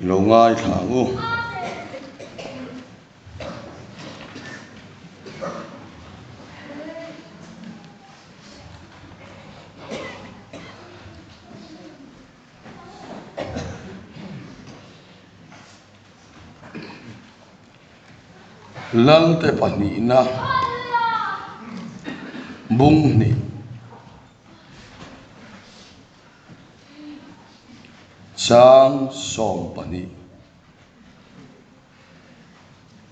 I lo ngaithla ang u. Lalte pahnihna bung hnih. Chang 12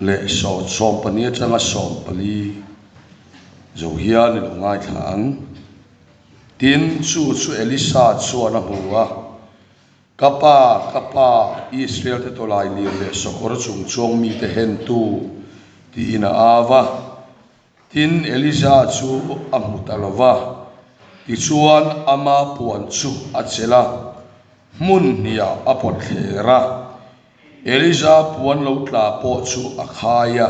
leh 12 atanga 14 zo hian i lo ngaithla ang. Tin, chu chu Elisa chuan a hmu a, Ka pa, ka pa, Israel te tawlai lir leh sakawr chung chuang mite hentu, tiin a au a. Tin, Elija chu a hmu ta lo va, tichuan ama puan chu a chelh a, hmun hniah a pawt thler a. Elija puan lo tla pawh chu a khai a,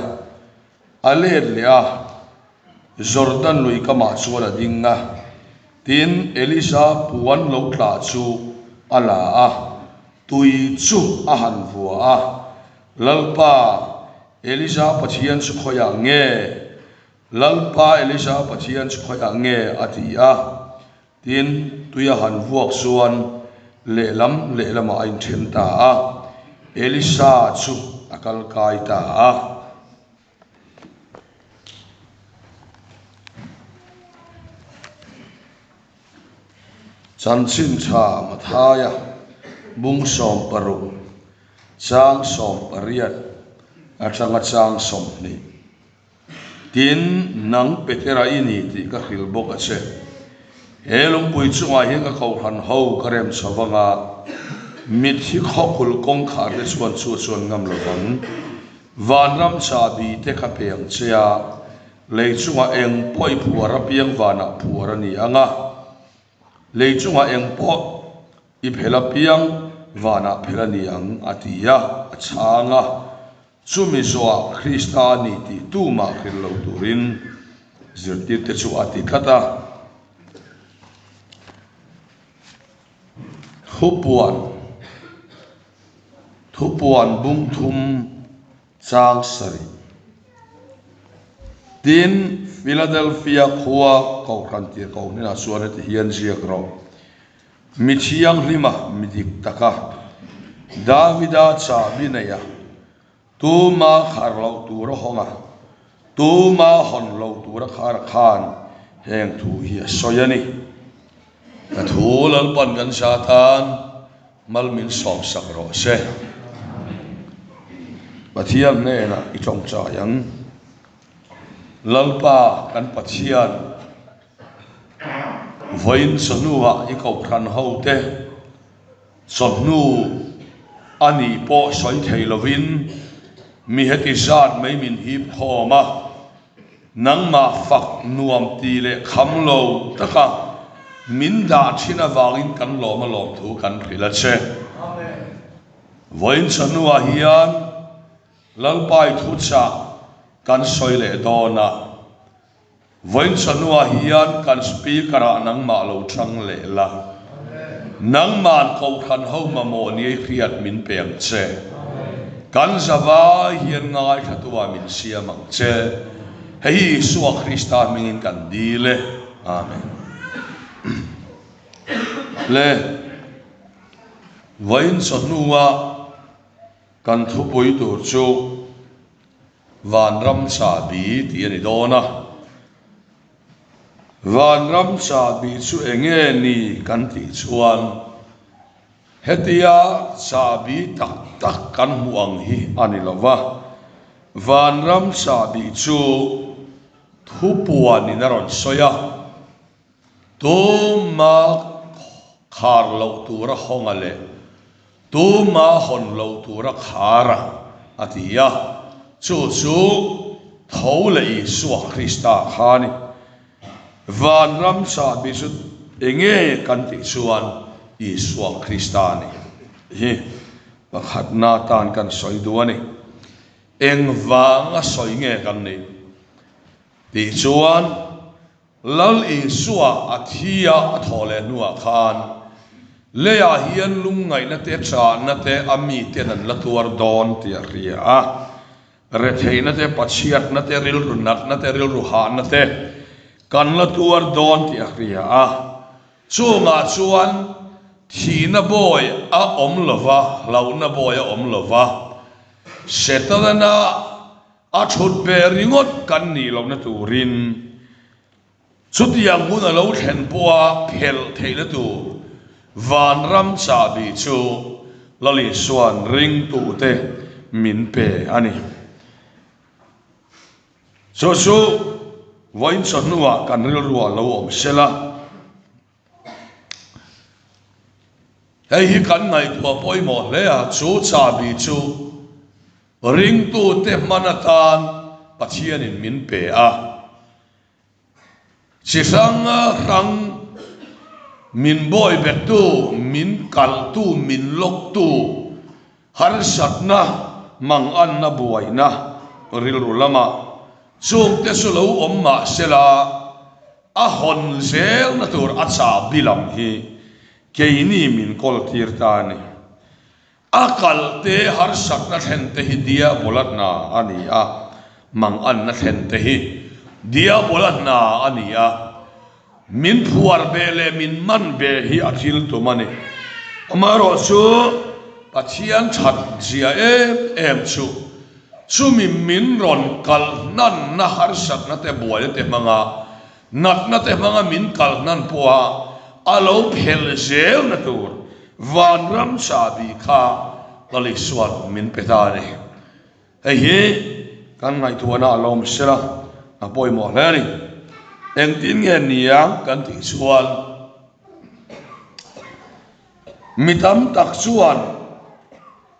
a let leh a, Jordan lui kamah chuan a ding a. Tin, Elija puan lo tla chu a la a, tui chu a han vua a, Lalpa, Elija Pathian chu khawiah nge? Lalpa Elija Pathian chu khawiah nge? a ti a. Tin, tui a han vuak chuan lehlam lehlamah a inthen ta a, Elisa chu a kal kai ta a. Chanchin tha Mathaia bung 60 chang 18 atanga chang 20. Tin, nang Petera i ni tih ka hrilh bawk a che. He lungpui chungah hian ka kohhran ho ka rem chho vang a, mitthi khawkulh kawngkhar te chuan chu chuan ngam lo vang. Vanram chahbi te ka pe ang che a, lei chungah eng pawh i phuar apiang vanah phuar a ni ang a, lei chungah eng pawh i phel apiang vanah phel a ni ang, a ti a, a chhang a. Chumi zawhah Krista a ni tih tumah hrilh lo turin zirtirte chu a ti tlat a. Thupuan, Thupuan bung thum chang sarih. Tin, Philadelphia khua Kohhran tirhkoh hnenah chuan heti hian ziak rawh, Mi thianghlima, mi dik taka, Davida chahbi neia, tuma khar loh tura hawnga, tuma hawn loh tura khar khan heng thu hi a sawi a ni. Ka thu Lalpan kan za tan mal min sawmsak rawh se. Pathian hnenah i tawngtai ang. Lalpa kan Pathian, vawiin chawhnuah i kohhran hote chawhnu a nih pawh sawi thei lovin mi heti zat mai min hip khawm a. Nangmah fak nuam ti leh kham lo taka min dah thin avangin kan lawm a lawm thu kan hrilh a che. Vawiin chawhnuah hian Lalpai thuchah kan sawi leh dawn a. Vawiin chawhnuah hian kan Speaker-ah nangmah lo chang leh la. Nangma'n Kohhran ho mamawh ni hriat min pe ang che. Kan zavai hian ngaithlatuah min siam ang che. Hei hi Isua Krista hmingin kan dil e. Amen. Le, vawiin chawhnua kan thupui tur chu Vanram chahbi tih a ni dawn a. Vanram chahbi chu eng nge ni kan tih chuan hetia chahbi tak tak kan hmuh ang hi a ni lo va. Vanram chahbi chu thupuanin a rawn sawi a. Tuma khar loh tura hawnga leh tuma hawn loh tura khara a ti a, chu chu tho leh Isua Krista kha a ni. Vanram chahbi chu enge kan tih chuan Isua Krista a ni hi pakhatna atan kan sawi duh a ni. Engvanga sawi nge kan nih tih chuan Lal Isua a thi a a thawh leh hnuah khan. Leiah hian lungngaihna te, chahna te a miten an la tuar dawn tih a hria a. Retheihna te, pachhiatna te, rilru natna te, rilru hahna te kan la tuar dawn tih a hria a. Chungah chuan thihna bawi a awm lo va, hlauhna bawi a awm lo va, Setana a thut ve ringawt kan nih lohna turin chutiang hun a lo thlen pawha phelh theihna tur vanram chahbi chu Lal Isua'n ringtute min pe a ni. Chu chu vawiin chawhnuah kan rilruah lo awm sela. Hei hi kan ngaihtuah pawimawh hle a, chu chahbi chu ringtute hman atan Pathianin min pe a. Chi hrang hrang min bawi bettu, min kalhtu, min lawktu, harsatna, manganna, buaina rilru lamah chungte chu lo awm mah sela, A hawn zelna tur a chahbi lam hi keini min kawl tir ta a ni. A kal te harsatna thlen te hi diabola hna a ni a, manganna thlen te hi diabola hna a ni a, min phuar beh leh min man beh hi a thil tum a ni. Amaherawhchu Pathian that zia em em chu Chumi min rawn kal hnanna harsatna te buaina te hmanga natna te hmanga min kal hnan pawha a lo phel zelna tur vanram chahbi kha Lal Isua'n min pe ta a ni. Hei hi kan ngaihtuahna a lo awm sela a pawimawh hle a ni. Engtin nge niang kan tih chuan mi tam tak chuan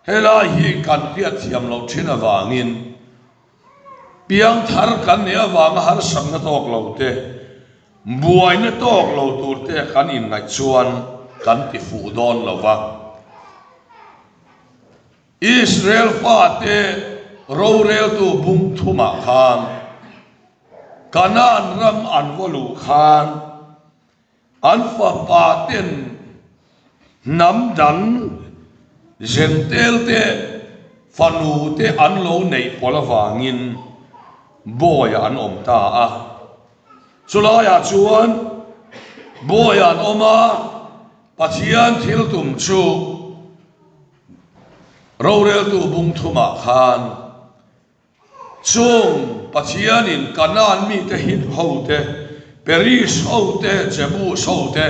Helai hi kan hriatthiam loh thin avangin piangthar kan nih avanga harsakna tawk lo te, buaina tawk lo tur te kan inngaih chuan kan ti fuh dawn lo va. Israel fate roreltu bung thumah khan Kanaan ram an vaw luh khan, An fapa ten hnam dang Zentel te fanu te an lo neih pawlh avangin bawiah an awm ta a. Chulaiah chuan bawiah an awm a, Pathian thil tum chu roreltu bung thumah khan Chung Pathianin Kanaan mite Hit hote, Periz hote, Jebus hote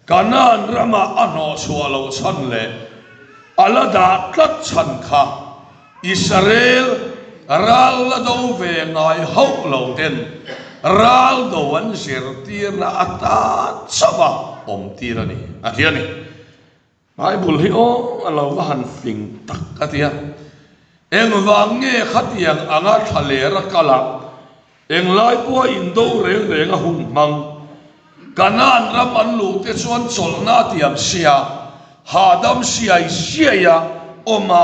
Kanaan rama a hnawhchhuah loh chhan leh a la dah tlat chhan kha Israel ral la do ve ngai hauh lo ten ral do an zirtirna atan chauh a awmtir a ni, a ti a ni. Bible hi aw a lo va han fing tak a ti a, engvang nge khatiang anga thla ler a kal a, englai pawha indo reng reng a hun hmang? Kanaan ram an luh te chuan chawlhna a tiam sia, hahdam siai siai a awm a,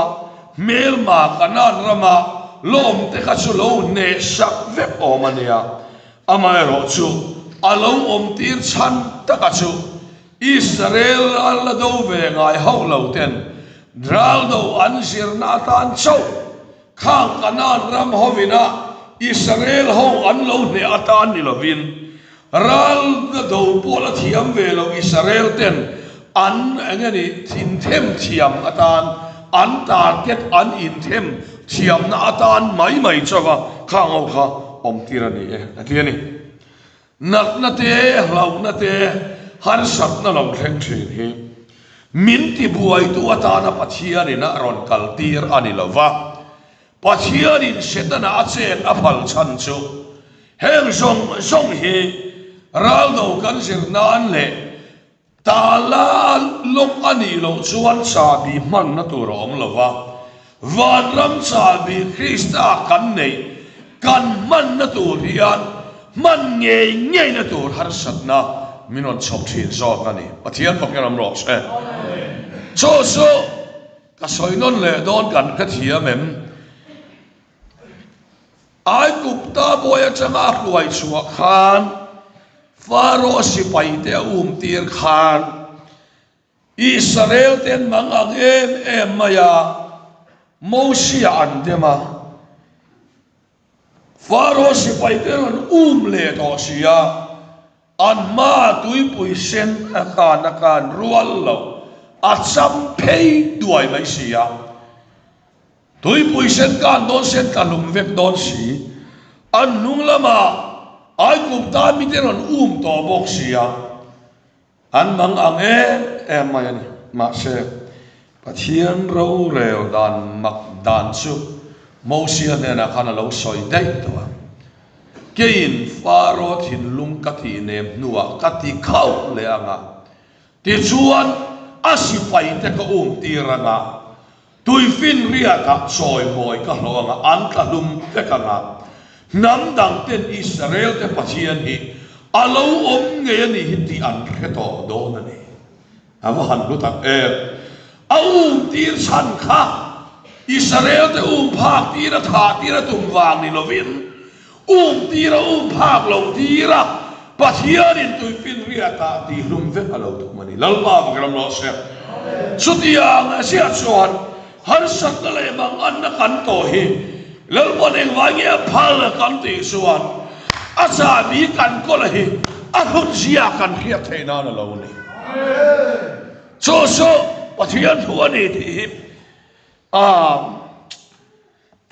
hmelma Kanaan rama lawm te kha chu lo hneh sak vek awm a nia, amaherawhchu a lo awmtir chhan taka chu Israel ral la do ve ngai hauh lo ten ral do an zirna atan chauh khang Kanaan ram hovina Israel ho an lo hneh atan ni lovin ral la do pawh la thiam ve lo Israel ten an eng nge ni inthem thiam atan an target an inthem thiamna atan mai mai chauh a khang ho kha awmtir a ni e a ti a ni. Natna te, hlauhna te, harsatna lo thleng thin hi min tibuaitu atana Pathianin a rawn kaltir a ni lo va. Pathianin Setana a chet a phal chhan chu heng zawng zawng hi raldo kan zir nan leh Tala lawk a nih loh chuan chahbi hmanna tur a awm lo va, vanram chahbi Krista kan neih kan hmanna tur hian hman ngei ngeina tur harsatna min rawn chhawp thin zawk a ni. Pathian fakin ram rawh se. Chu chu ka sawi nawn leh dawn kan hrethiam em? Aigupta bawi atanga a hruai chhuah khan Faro sipaite a umtir khan. Israel te an mang ang em em mai a, Mosia an dem a, Faro sipai te an rawn um leh tawh si a, an hmaah tuipui sen a kan a kan rual lo, a cham phei duai mai si a. Tuipui sen kan dawn sen tla hlum vek dawn si, an hnung lamah Aigupta mite rawn um tawh bawk si a. An mang ang em em mai a ni. Mahse, Pathian rorel dan mak dan chu Mosia hnenah khan a lo sawi daih tawh a. Keiin Faro thinlung ka tih nem hnuah ka ti khauh leh ang a, tichuan a sipaite ka um tir ang a, Tuifinriatah chawimawi ka hlawh anga an tla hlum vek anga, hnam dangten Israelte Pathian hi a lo awm ngei a ni hi tih an hre tawh dawn a ni. A va han hlu tak em! A um tir chhan kha Israelte um phak tira thah tira tum vang ni lovin, um tira um phak lo tira Pathianin tuifinriatah tih hlum vek a lo tum a ni. Lalpa va ram rawh se. Chutiang a ziah chuan harsatna leh manganna kan tawh hi Lalpa'n engvai nge a phal kan tih chuan a chahbi kan kawla hi a hlutzia kan hriat theih nan a lo ni. Chu chu Pathian thu a ni tih hi a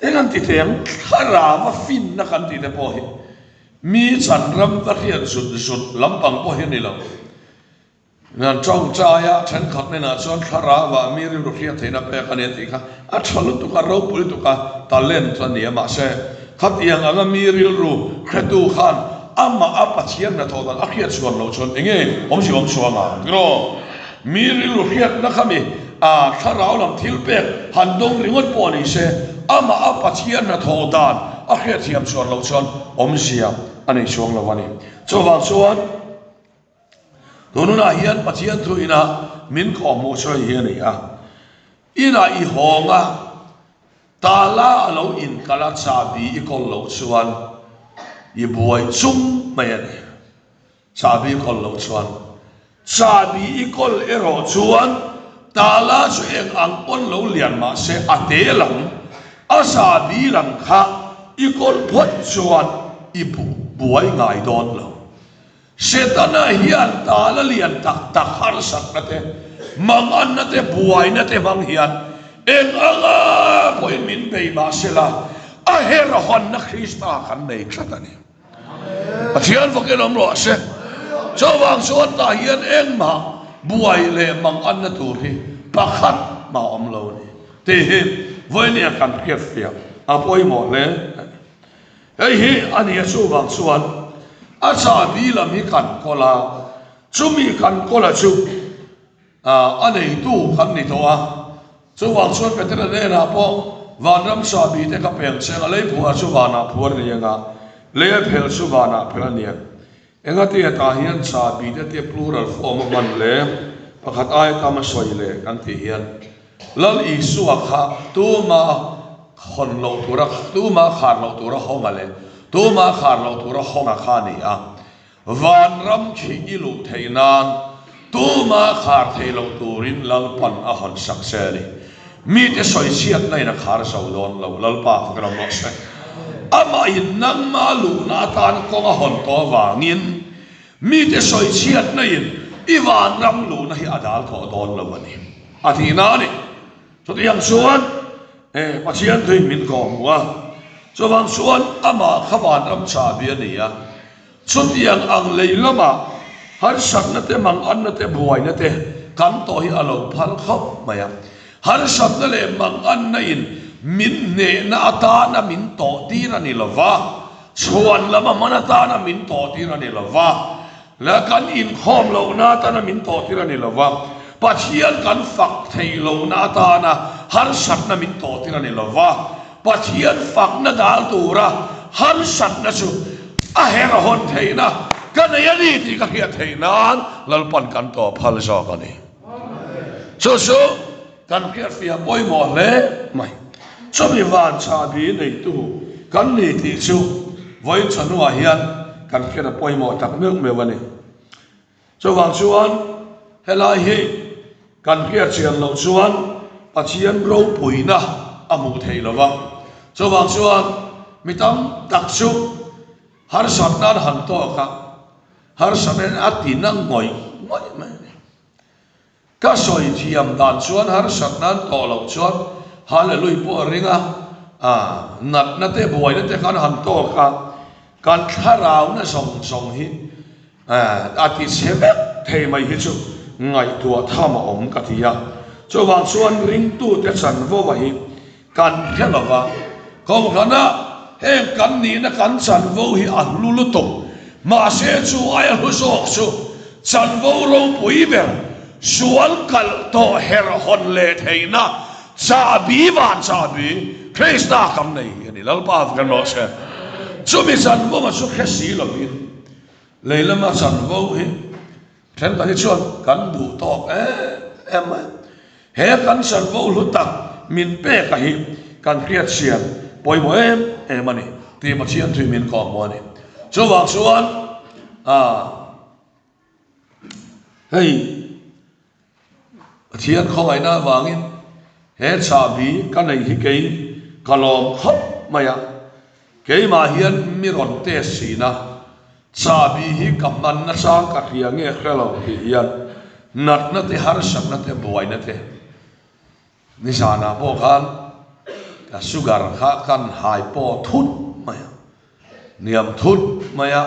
Eng an ti thei ang? Thlarau a finna kan tih te pawh hi mi chan ram ka hriat zut zut lampang pawh hi a ni lo. Nan tawngtaia thenkhat hnenah chuan thlarauah mi rilru hriat theihna pek a ni a tih kha a tha lutuk a, ropui lutuk a, talent a ni a. Mahse, khatiang anga mi rilru hretu khan amah a Pathian hnathawh dan a hriat chhuan loh chuan eng nge awmzia awm chuang ang tiraw? Mi rilru hriatna kha mi a thlarau lam thil pek han dawng ringawt pawh ni se, amah a Pathian hnathawh dan a hriatthiam chuan loh chuan awmzia a nei chuang lo a ni. Chuvang chuan tun hunah hian Pathian thu ina min kawhhmuh chu hei hi a ni a, Inah i hawng a, tala a lo inkal a chahbi i kawl loh chuan i buai chung mai a ni. Chahbi kawl loh chuan chahbi i kawl erawh chuan tala chu eng ang pawn lo lian mah se a te lam, a chahbi lam kha i kawl phawt chuan i buai ngai dawn lo. Setana hian tala lian tak tak harsatna te, manganna te, buaina te hmang hian eng anga pawhin min bei mah sela a herhawnna Krista kan nei tlat a ni. Pathian fakin awm rawh se. Chuvang chuan tah hian engmah buai leh mang anna tur hi pakhat mah awm lo a ni tih hi vawinia kan hriat fiah a pawimawh hle a ni. Hei hi a ni a chuvang chuan a chahbi lam hi kan kawl a, chumi kan kawla chu A neitu kan ni tawh a, chuvang chuan Petera hnenah pawh vanram chahbi te ka peng cheng a, lei phuah chu vanah phuar a ni ang a, lei a phel chu vanah phel a ni ang. Engati hetah hian chahbi te tia plural form a hman le, pakhat aia tam a sawi le kan tih hian Lal Isua kha tuma hawn loh tura, tuma khar loh tura hawnga leh tuma khar loh tura hawnga kha a ni a. Vanram khi i luh theih nan tuma khar thei lo turin Lalpan a hawn sak che a ni. Mite sawichhiatna in a khar zo dawn lo, Lalpa fak ram rawh se. Amahin nangma luhna atan kawng a hawn tawh avangin mite sawichhiatna in i vanram luhna hi a dal tawh dawn lo a ni, a tihna a ni. Chutiang chuan Pathian thuin min kawhhmuh a, chuvang chuan amah kha vanram chahbi a ni a. Chutiang ang lei lamah harsatna te, manganna te, buaina te kan tawh hi a lo phal khawp mai a. Harsatna leh manganna in min hnehna atana min tawh tir a ni lo va, chhuan lam a hman atana min tawh tir a ni lo va, la kan inkhawm lohna atana min tawh tir a ni lo va, Pathian kan fak theih lohna atana harsatna min tawh tir a ni lo va. Pathian fakna dal tura harsatna chu a herhawn theihna ka nei a ni tih ka hriat theih nan Lalpan kan tawh phal zawk a ni. Chu chu kan hriatfiah pawimawh hle mai. Chumi van chahbi neitu kan ni tih chu vawiin chawhnuah hian kan hriat a pawimawh tak meuh meuh a ni. Chuvang chuan helai hi. Kan hriat chian loh chuan Pathian ropuina a hmuh theih lo va. Chuvang chuan mi tam tak chu harsatna an han tawk a, harsatna hian a tina ngawih ngawih mai a ni. Ka sawi thiam dan chuan harsatna an tawh loh chuan Hallelui pawh a ring a, natna te buaina te khan han tawk a, kan thlarauna zawng zawng hi a ti chhe vek thei mai hi chu ngaihtuah tham a awm ka ti a. Chuvang chuan ringtute chanvo hi kan hre lo va, kohhrana heng kan nihna kan chanvo hi a hlu lutuk, mahse chu aia hlu zawk chu chanvo ropui ber sual kalh tawh herh hawn leh theihna chahbi van chahbi Krista kan nei hi a ni. Lalpa fak rawh se. Chumi chanvo a chu hre si lovin lei lama chanvo hi Thenkhat hi chuan kan duh tawk em em mai. He kan chanvo hlu tak min pek a hi kan hriat siam pawimawh em em a ni tih Pathian thui min kawhhmuh a ni. Chuvang chuan ah hei Pathian khawngaihna avangin he chahbi ka nei hi kei ka lawm khawp mai a, keimah hian mi rawn test sina Chahbi hi ka hman nachang ka hria nge hre lo tih hian natna te harsatna te buaina te nizanah pawh khan ka sugar kha kan hai pawh thut mai a, hniam thut mai a,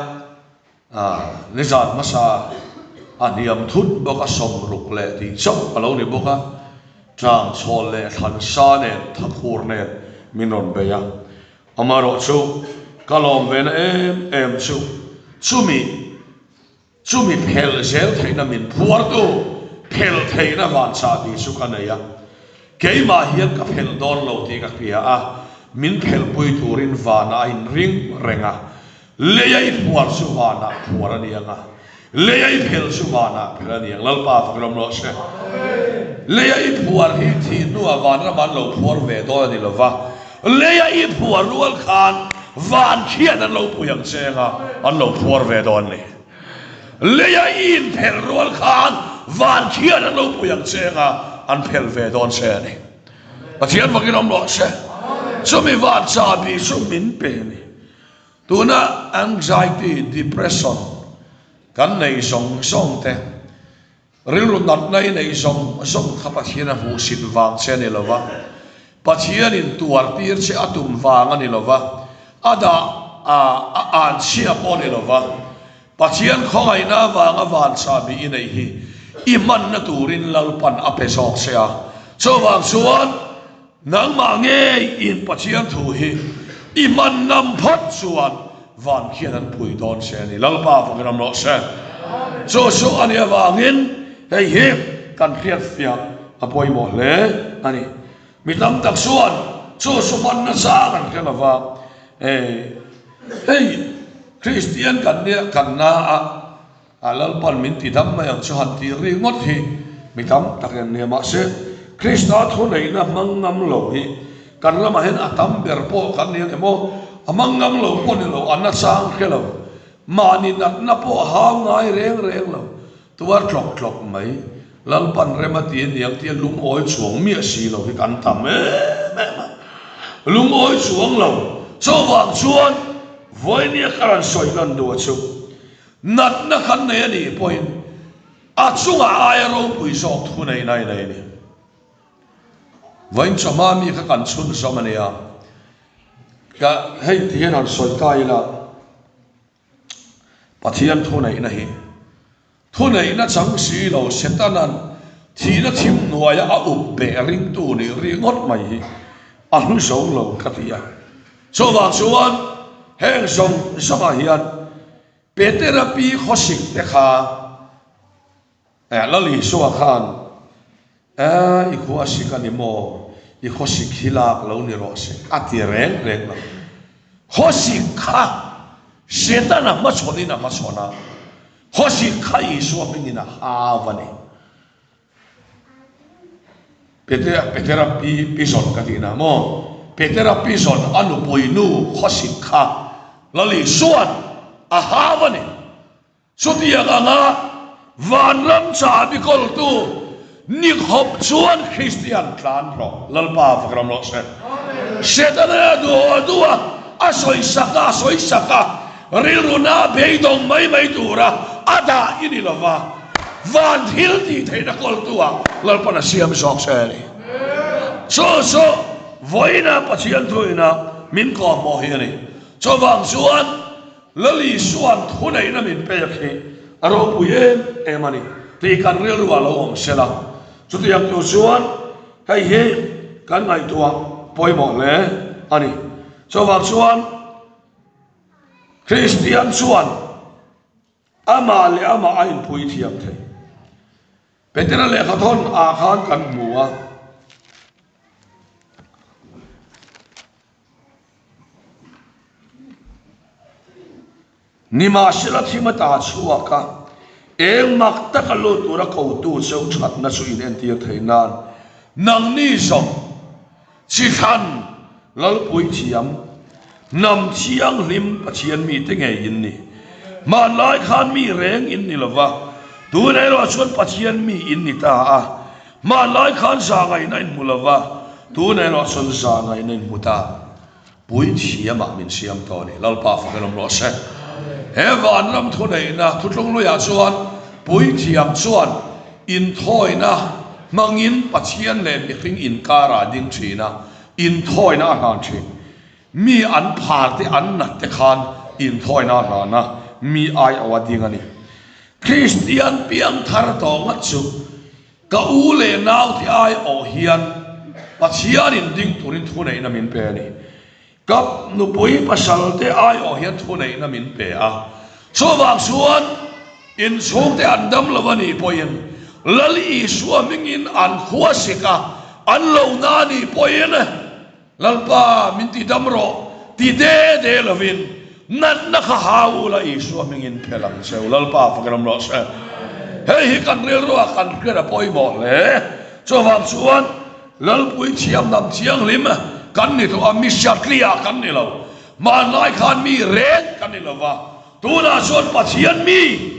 nizan hmasa a hniam thut bawk a sawmruk leh tih chauh a lo ni bawk a, tang chhawl leh thlansa nen thakhur nen min rawn bei a. Amaherawh chu ka lawm ve na em em chu chumi chumi phelh zel theihna min phuartu phelh theihna van chah tih chu ka nei a, keimah hian ka phelh dawn lo tih ka hria a, min phelhpui turin vanah a inring reng a, leia i phuar chu vanah phuar a ni ang a, leia i phelh chu vanah phelh a ni ang, Lalpa fak ram rawh se. Leia i phuar hi thih hnuah vanram an lo phuar ve dawn a ni lo va, leia i phuar rual khan van khian an lo pui ang che anga an lo phuar ve dawn a ni. Leia i inphelh rual khan van khian an lo pui ang che anga an phelh ve dawn che a ni. Pathian fakin awm rawh se. Chumi van chahbi chu min pe a ni. Tuna anxiety, depression kan nei zawng zawng te, rilru natna i neih zawng zawng kha Pathian a hmuhsit vang che a ni lo va, Pathianin tuar tir che a tum vang a ni lo va, a dah a a anchhia pawh a ni lo va, Pathian khawngaihna avanga van chahbi i neih hi i hmanna turin Lalpan a pe zawk che a, chuvang chuan Nangmah ngei in Pathian thu hi i hman ngam phawt chuan van khian an pui dawn che a ni. Lalpa fak ram rawh se. Chu chu a nih avangin hei hi kan hriatfiah a pawimawh hle a ni. Mi tam tak chuan chu chu hman nasa kan hre lova, hei Kristian kan nia kan na a, A Lalpan min ti dam mai ang chu han tih ri ngawt hi mi tam tak em nia. Mahse, Krista thuneihna hmang ngam lo hi kan lamah hian a tam ber pawh kan ni ang em aw? A hmang ngam lo pawh ni lo, a nachang hre lo. Mahni natna pawh a hau ngai reng reng lo. Tuar tlawk tlawk mai. Lalpan rem a ti a niang tia lungawi chuang miah si lo hi kan tam em em a. Lungawi chuang lo. Chuvang chuan vawinia ka rawn sawi lan duh a chu. Natna kan nei a nih pawhin a chungah aia ropui zawk thu nei nai nei a ni. Vawiin chawhma mi kha kan chhun zawm a nia. Ka hei ti hian han sawi ta ila, Pathian thuneihna hi thuneihna chang si lo Setana'n thihna thim hnuaia a up beh ringtu nih ringawt mai hi a hlu zo lo ka ti a. Chuvang chuan heng zawng zawngah hian Petera pi khawsik te kha Lal Isua khan eh i khua sik a ni maw, i khawsik hi lak lo ni rawh se a ti reng reng lo. Khawsik kha Setana hmachhawnin a hmachhawn a, khawsik kha Isua hmingin a hau a ni. Petera Petera pi pi zawn ka tih na maw? Petera pi zawn a nupui nu khawsik kha Lal Isua'n a hau a ni. Chutiang anga vanram chahbi kawltu Ni khawp chuan Kristian tlan rawh. Lalpa fak ram rawh se. Setana a duh a duh a, a sawi sak a, a sawi sak a, rilru na beidawng mai mai tura a dah i ni lova, van thil tih theihna kawltu ah Lalpan a siam zawk che a ni. Chu chu vawiina Pathian thuina min kawhmawh hi a ni. Chuvang chuan Lal Isua'n thuneihna min pek hi a ropui em em a ni tih kan rilru ah lo awm se la. Chutiang tur chuan hei hi kan ngaihtuah pawimawh hle a ni. Chuvang chuan Kristian chuan amah leh amah a inpui thiam thei. Petera lehkhathawn ah khan kan hmu a. Nimahsela thim ata chhuak a, eng mak taka lut tura kotu cheu thatna chu in entir thei nan nangni zawng chi thlan Lalpui thiam, hnam thianghlim Pathian mite ngei in ni. Hmanlai khan mi reng in ni lova, tun erawh chuan Pathian mi in ni ta a. Hmanlai khan zahngaihna in hmu lova, tun erawh chuan zahngaihna in hmu ta. Pui thiamah min siam tawh a ni. Lalpa fak in awm rawh se. He vanram thuneihna thutlungluiah chuan Puithiam chuan inthawina hmangin Pathian leh mihring inkarah a ding thin a, inthawina a hlan thin. Mi an phar te an nat te khan inthawina a hlan a, mi aiawh a ding a ni. Kristian piangthar tawh ngat chu ka u leh nau te aiawh hian Pathianin ding turin thuneihna min pe a ni. Ka nupui pasal te aiawh hian thuneihna min pe a, chuvang chuan inchhungte an dam lo a nih pawhin Lal Isua hmingin an khua sik a, an lo na a nih pawhin Lalpa min ti dam rawh ti de de lovin natna kha hau ula Isua hmingin phelh ang che u, Lalpa fak ram rawh se. Hei hi kan rilruah kan hriat a pawimawh hle. Chuvang chuan Lalpui thiamnam thianghlim kan ni tawh a, mi hriatliah kan ni lo. Hmanlai khan mi reng kan ni lo va, tunah chuan Pathian mi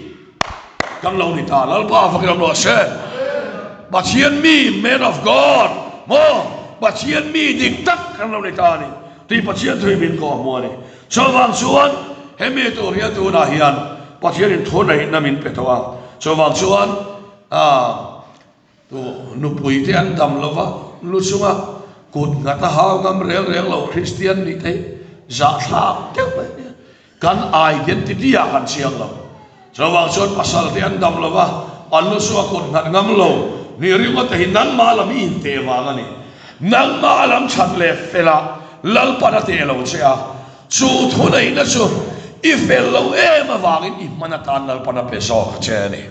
kan lo ni ta. Lalpa fak ram rawh se. Pathian mi, man of God, maw? Pathian mi dik tak kan lo ni ta a ni tih Pathian thui min kawh hmu a ni. Chuvang chuan hemi tur hian tunah hian Pathianin thuneihna min pe tawh a. Chuvang chuan ah Tu nupui te an dam lo va, lu chunga kut nghat a hau ngam reng reng lo Kristian nih te hi zahthlak deuh mai nia. Kan identity ah kan chiang lo. Chuvang chuan pasal te an dam lo va, an lu chunga kut nghat ngam lo nih ringawt te hi nangmah lam i inteh vang a ni. Nangmah lam that leh felah Lalpan a teh lo che a, chu thuneihna chu i fel lo em avangin i hman atan Lalpan a pe zawk che a ni.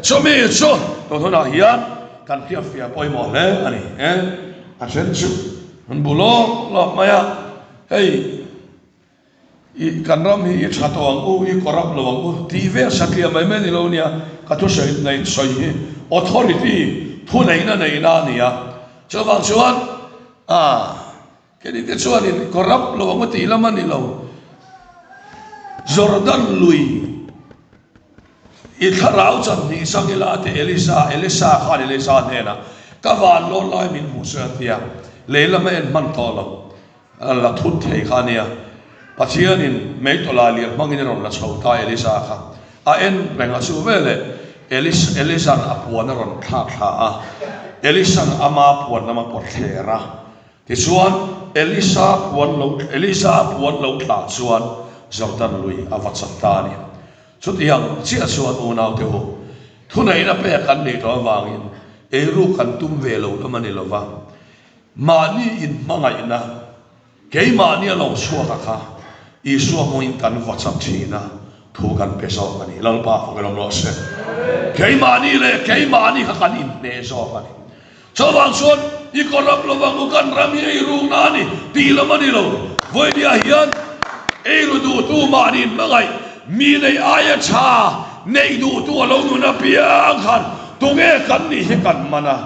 Chumi chu tun hunah hian kan hriatfiah pawimawh hle a ni e. A then chu an bu lawk lawk mai a, hei i kan ram hi i tha tawh ang u, i corrupt lo ang u tih vel satliah mai mai ni lo nia, ka thusawi neih sawi hi authority thuneihna neihna a ni a, chuvang chuan ah. Keni te chuanin corrupt lo ang a tih lam a ni lo. Jordan lui i thlarau chan hnih sang ila a ti Elisa, Elisa khan Elisa hnenah ka van lawn lai min hmuh sawi a ti a, lei lam a en hman tawh lo, a la thut thei kha a nia. Pathianin meitawlai lian hmangin a rawn la chho ta Elisa kha a en reng a, chu veleh Elis Elisa'n a puan a rawn thlak thla a, Elisa'n ama puan lam a pawt thler a, Tichuan, Elisa puan lo Elisa puan lo tlah chuan Jordan lui a va chak ta a ni. Chutiang chiah chuan unaute u, thuneihna pek an nih tawh avangin eiruk kan tum ve lo lam a ni lo va, mahni inhmangaihna keimahni a lo chhuak a kha Isua hmungin kan va chak thin a, thu kan pe zawk a ni. Lalpa fak in awm rawh se. Keimahni leh keimahni kha kan inhneh zawk a ni. Chuvang chuan i corrupt lo vang u, kan ram hi ei rukna a ni tih lam a ni lo. Vawinia hian ei ru duhtu mahni hmangaih mi neih aia tha neih duhtu a lo nun apiang khan tunge kan nih hi kan man a.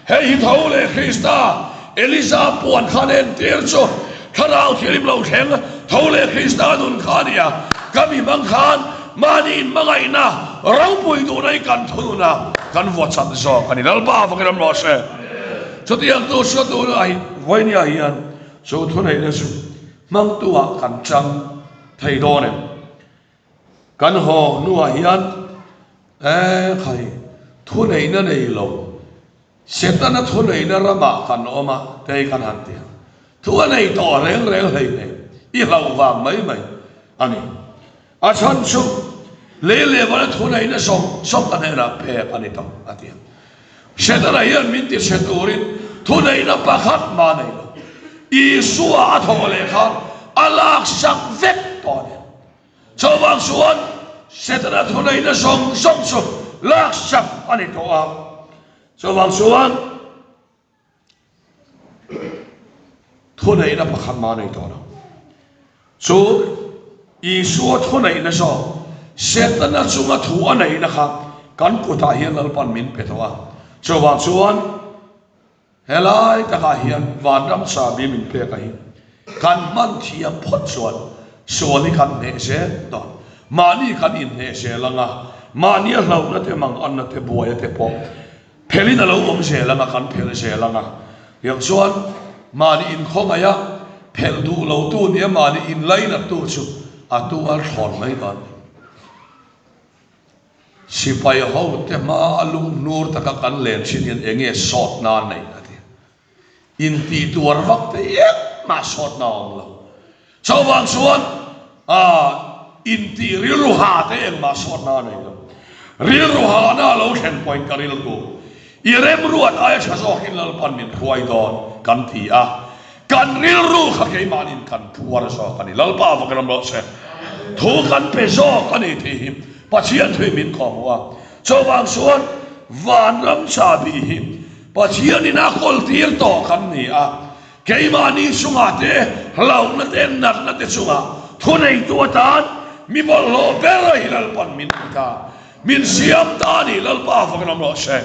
Hei hi tho leh Krista Elisa puan khan entir chu Thlarau thilim lo thleng tho leh Krista nun kha a ni a, ka mi hmang khan mahni inhmangaihna ropui duhna hi kan thunun a. Kan vaw chat zawk a ni. Lalpa vakin awm rawh se. Chutiang tu chu tunah hi vawinia hian chu thuneihna chu hmangtu ah kan chang thei dawn em? Kan haw hnuah hian e khai thuneihna nei lo Setana thuneihna ramah kan awm a tei kan han ti a. Thu a nei tawh reng reng hleinem i hlauh vang mai mai a ni. A chhan chu lei leh vana thuneihna zawng zawng ka hnenah pek a ni tawh a ti a. Setana hian min ti chhe turin thuneihna pakhat mah nei lo. Isua a thawh leh khan a laksak vek tawh a ni. Chuvang chuan Setana thuneihna zawng zawng chu laksak a ni tawh a. Chuvang chuan thuneihna pakhat mah nei tawh lo. Chu Isua thuneihna zawk Setana chunga thu a neihna kha kan kutah hian Lalpan min pe tawh a. Chuvang chuan Helai takah hian vanram chahbi min pek a hi kan hman thiam phawt chuan sual hi kan hneh zel dawn. Mahni kan inhneh zel ang a, mahni a hlauhna te manganna te buaia te pawh phelin a lo awm zel ang a, kan phel zel ang a. Tiang chuan mahni inkhawngaih a, phelh duh lotu nia mahni inlainattu chu a tu a thlawn mai dawn. Sipai hote hma a lunghnur taka kan len thin hian eng nge sawtna a neih a ti. Intih tuar vak te engmah sawtna a awm lo. Chuvang chuan intih rilru ha te engmah sawtna a nei lo. Rilru hana a lo thlen pawhin ka rilru i remruat aia tha zawkin Lalpan min hruai dawn kan ti a. Kan rilru kha keimahnin kan phuar zawk a ni. Lalpa vakin awm rawh se. Thu kan pe zawk a ni tih hi Pathian thui min khawhmuh a. Chuvang chuan vanram chahbi hi Pathianin a kawltir tawh kan ni a. Keimahni chungah te, hlauhna te, natna te chungah thuneitu atan mi bawlhhlawh ber hi Lalpan min ti ta. Min siam ta a ni. Lalpa vakin awm rawh se.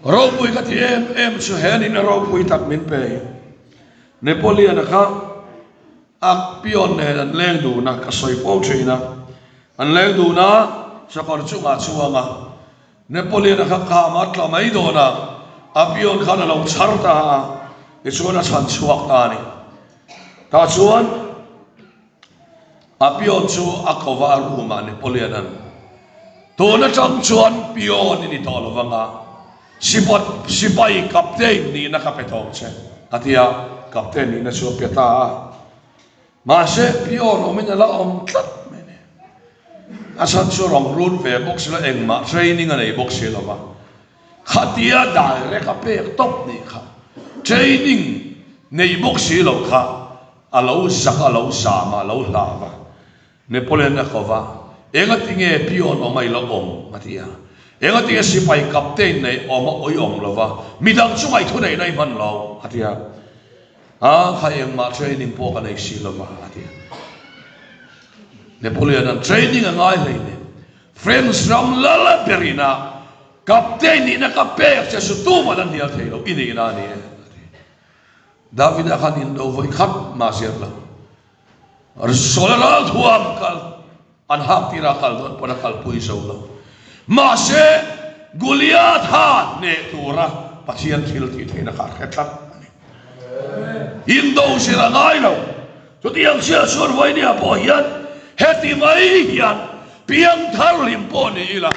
Ropui ka ti em em chu he nihna ropui tak min pe hi. Napoleon-a kha a pion nen an leng dun a, ka sawi fo thin a. An leng dun a, sakawr chungah chuang a, Napoleon-a kha kham a tla mai dawn a, a pion khan a lo chhar ta a, tichuan a chhan chhuak ta a ni. Tah chuan A pion chu a ko va a room ah Napoleon-a'n, Tun atang chuan pion i ni tawh lo vang a, sipat sipai captain nihna ka pe tawh che, a ti a, captain nihna chu a pe ta a. Mahse, pion awmin a la awm tlat mai ni. A chhan chu rawng run ve bawk si lo, engmah training a nei bawk si lo va. Khatia direct a pek tawp nih kha, training nei bawk si lo kha, A lo zak a lo zam a, a lo hlau a. Napoleon a ko va, Engati nge pion awm a i la awm? a ti a. Engati nge sipai captain nei awm a ui awm lo va, midang chungah i thuneihna i hman lo? a ti a. A, kha engmah training pawh ka nei si lo va, a ti a. Napoleon an training a ngai hleinem. French ram lal a berin a, Captain nihna ka pek che chu tuman a hnial thei lo, i nihna a ni e, a ti. Davida khan indo vawi khat mah ziak lo. Sawl ral thuam kal an hak tirah kal dawn pawn a kalpui zo lo. Mahse, Goliatha hneh tura Pathian thil tih theihna kha a hre tlat a ni. Indo zir a ngai lo. Chutiang chiah chuan Vainia pawh hian heti mai hian piangthar hlim pawh ni ila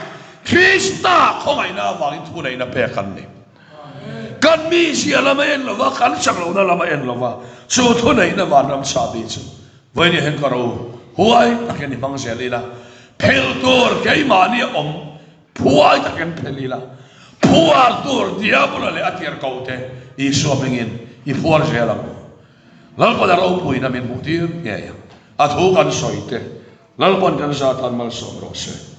Krista khawngaihna avangin thuneihna pek an ni. Kan mizia lam a en lo va, kan chak lohna lam a en lo va, chu thuneihna vanram chahbi chu vawiin hian ka ro huai takin i hmang zel ila, phel tur keimahni a awm phuai takin phel ila, phuar tur diabola leh a tirhkoh te Isua hmingin i phuar zel ang u. Lalpan a ropuina min hmuh tir ngei ang. A thu kan sawi te Lalpan kan zatan malsawm rawh se.